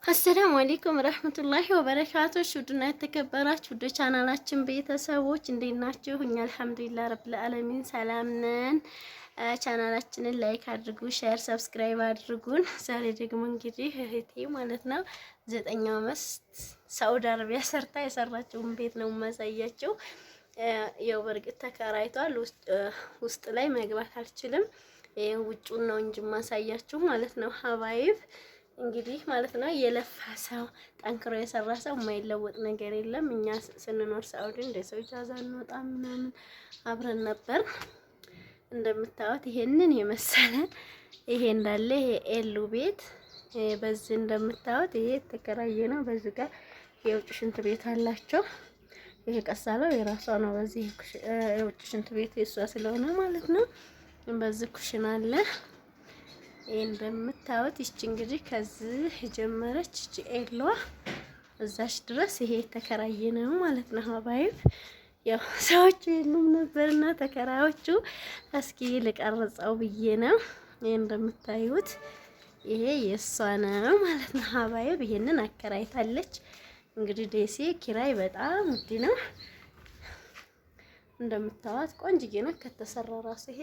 السلام عليكم رحمة الله وبركاته። ውድና የተከበራችሁ ውድ ቻናላችን ቤተሰቦች እንዴት ናችሁ? እኛ الحمد لله رب العالمين ሰላም ነን። ቻናላችንን like አድርጉ፣ share፣ subscribe አድርጉን። ዛሬ ደግሞ እንግዲህ እህቴ ማለት ነው 9 አመት ሳኡዲ አረቢያ ሰርታ የሰራችውን ቤት ነው የማሳያችሁ። ያው በእርግጥ ተከራይቷል። ውስጥ ላይ መግባት አልችልም። ውጩን ነው እንጂ የማሳያችሁ ማለት ነው حبايب። እንግዲህ ማለት ነው የለፋ ሰው፣ ጠንክሮ የሰራ ሰው የማይለወጥ ነገር የለም። እኛ ስንኖር ሳኡዲ እንደ ሰው إجازة እንወጣ ምናምን አብረን ነበር። እንደምታዩት ይሄንን የመሰለ ይሄ እንዳለ ይሄ ኤሉ ቤት በዚህ እንደምታዩት ይሄ የተከራየ ነው። በዚህ ጋር የውጭ ሽንት ቤት አላቸው። ይሄ ቀሳለው የራሷ ነው። በዚህ የውጭ ሽንት ቤት የሷ ስለሆነ ማለት ነው። በዚህ ኩሽና አለ። ይሄ እንደምታዩት ይቺ እንግዲህ ከዚህ የጀመረች ይቺ ኤሏ እዛች ድረስ ይሄ የተከራየ ነው ማለት ነው። حبايب፣ ያው ሰዎቹ የሉም ነበርና ተከራዮቹ እስኪ ልቀርጸው ብዬ ነው። ይሄ እንደምታዩት ይሄ የእሷ ነው ማለት ነው። حبايب፣ ይሄንን አከራይታለች። እንግዲህ ደሴ ኪራይ በጣም ውድ ነው። እንደምታዩት ቆንጅዬ ነው ከተሰራ ራሱ። ይሄ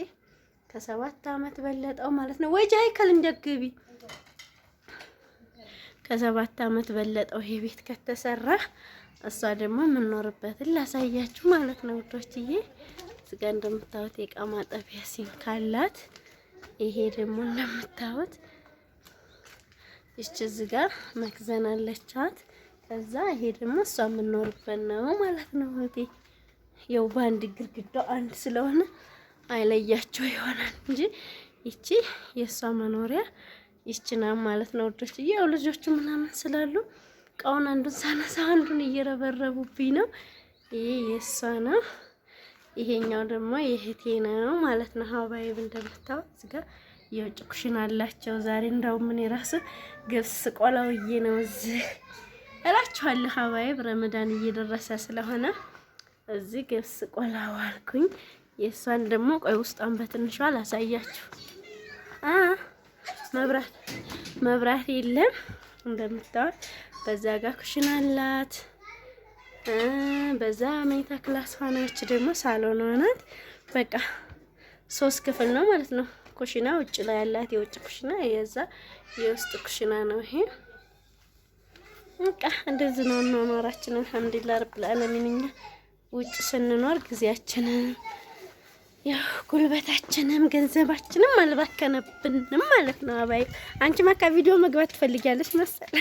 ከ7 አመት በለጠው ማለት ነው። ወይ ጃይከል እንደግቢ ከ7 አመት በለጠው ይሄ ቤት ከተሰራ። እሷ ደግሞ የምንኖርበትን ላሳያችሁ ማለት ነው ውዶችዬ። እዚህ ጋር እንደምታዩት የእቃ ማጠቢያ sink አላት። ይሄ ደግሞ እንደምታዩት ይቺ እዚህ ጋር መክዘን አለቻት። ከዛ ይሄ ደግሞ እሷ የምንኖርበት ነው ማለት ነው። እህቴ ያው በአንድ ግድግዳው አንድ ስለሆነ አይለያቸው ይሆናል እንጂ ይቺ የእሷ መኖሪያ ይቺ ናት ማለት ነው ውዶች። ያው ልጆቹ ምናምን ስላሉ እቃውን አንዱን ሳነሳ አንዱን እየረበረቡብኝ ነው። ይሄ የእሷ ነው። ይሄኛው ደግሞ የእህቴ ነው ማለት ነው። حبايب፣ እንደምታዩት እዚህ ጋር የውጭ ኩሽና አላቸው። ዛሬ እንዳውም እኔ ራሱ ገብስ ቆላውዬ ነው እዚህ እላችኋለሁ። حبايب፣ ረመዳን እየደረሰ ስለሆነ እዚህ ገብስ ቆላው አልኩኝ። የእሷን ደግሞ ቆይ ውስጧን በትንሿ ላሳያችሁ። አ መብራት መብራት የለም እንደምታዩት። በዛ ጋር ኩሽና አላት። በዛ መኝታ class ሆነች፣ ደግሞ ሳሎን ናት። በቃ ሶስት ክፍል ነው ማለት ነው። ኩሽና ውጭ ላይ ያላት የውጭ ኩሽና፣ የዛ የውስጥ ኩሽና ነው ይሄ። በቃ እንደዚህ ነው ኗኗራችን። الحمد لله رب العالمين። እኛ ውጭ ስንኖር ጊዜያችንን ያው ጉልበታችንም ገንዘባችንም አልባከነብንም ማለት ነው። አባይ፣ አንቺ ማካ ቪዲዮ መግባት ትፈልጊያለሽ መሰል።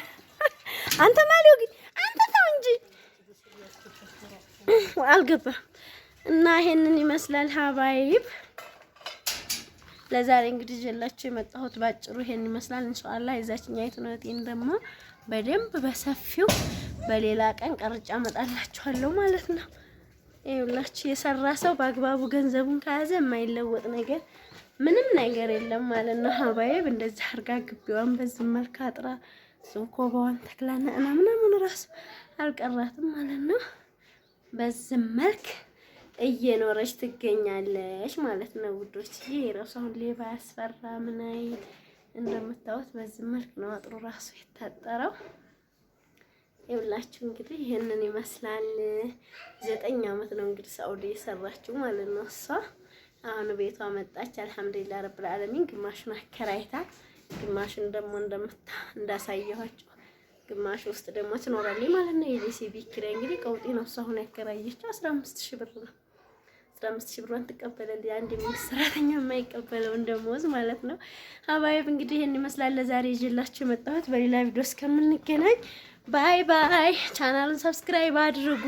አንተ ማሊው ግን አንተ ተው እንጂ አልገባም። እና ይሄንን ይመስላል حبايب። ለዛሬ እንግዲህ ይዤላችሁ የመጣሁት ባጭሩ ይሄን ይመስላል። إن شاء الله የዛችኛይቱን እህቴን ደግሞ በደንብ በሰፊው በሌላ ቀን ቀርጬ አመጣላችኋለሁ ማለት ነው። ይኸውላችሁ የሰራ ሰው በአግባቡ ገንዘቡን ከያዘ የማይለወጥ ነገር ምንም ነገር የለም ማለት ነው። حبايب፣ እንደዚህ አድርጋ ግቢዋን በዚህ መልክ አጥራ ኮባዋን ተክላና እና ምናምን ራሱ አልቀራትም ማለት ነው። በዚህ መልክ እየኖረች ትገኛለች ማለት ነው ውዶች። ይሄ የራሱ አሁን ሌባ ያስፈራ ምን አይል። እንደምታዩት በዚህ መልክ ነው አጥሩ ራሱ የታጠረው። ይኸውላችሁ እንግዲህ ይህንን ይመስላል። 9 አመት ነው እንግዲህ ሳኡዲ የሰራችው ማለት ነው። እሷ አሁን ቤቷ መጣች። الحمد لله رب العالمين። ግማሹን አከራይታ ግማሹን ደግሞ እንደምታ እንዳሳየኋችሁ ግማሽ ውስጥ ደግሞ ትኖራለች ማለት ነው። የደሴ ቤት ኪራይ እንግዲህ ቀውጤ ነው። እሷ አሁን ያከራየችው 15,000 ብር ነው። 15,000 ብሯን ትቀበላለች። አንድ የመንግስት ሰራተኛ የማይቀበለውን ደሞዝ ማለት ነው። حبايب፣ እንግዲህ ይሄን ይመስላል ለዛሬ ይዤላችሁ የመጣሁት። በሌላ ቪዲዮ እስከምንገናኝ bye bye። ቻናሉን subscribe አድርጉ።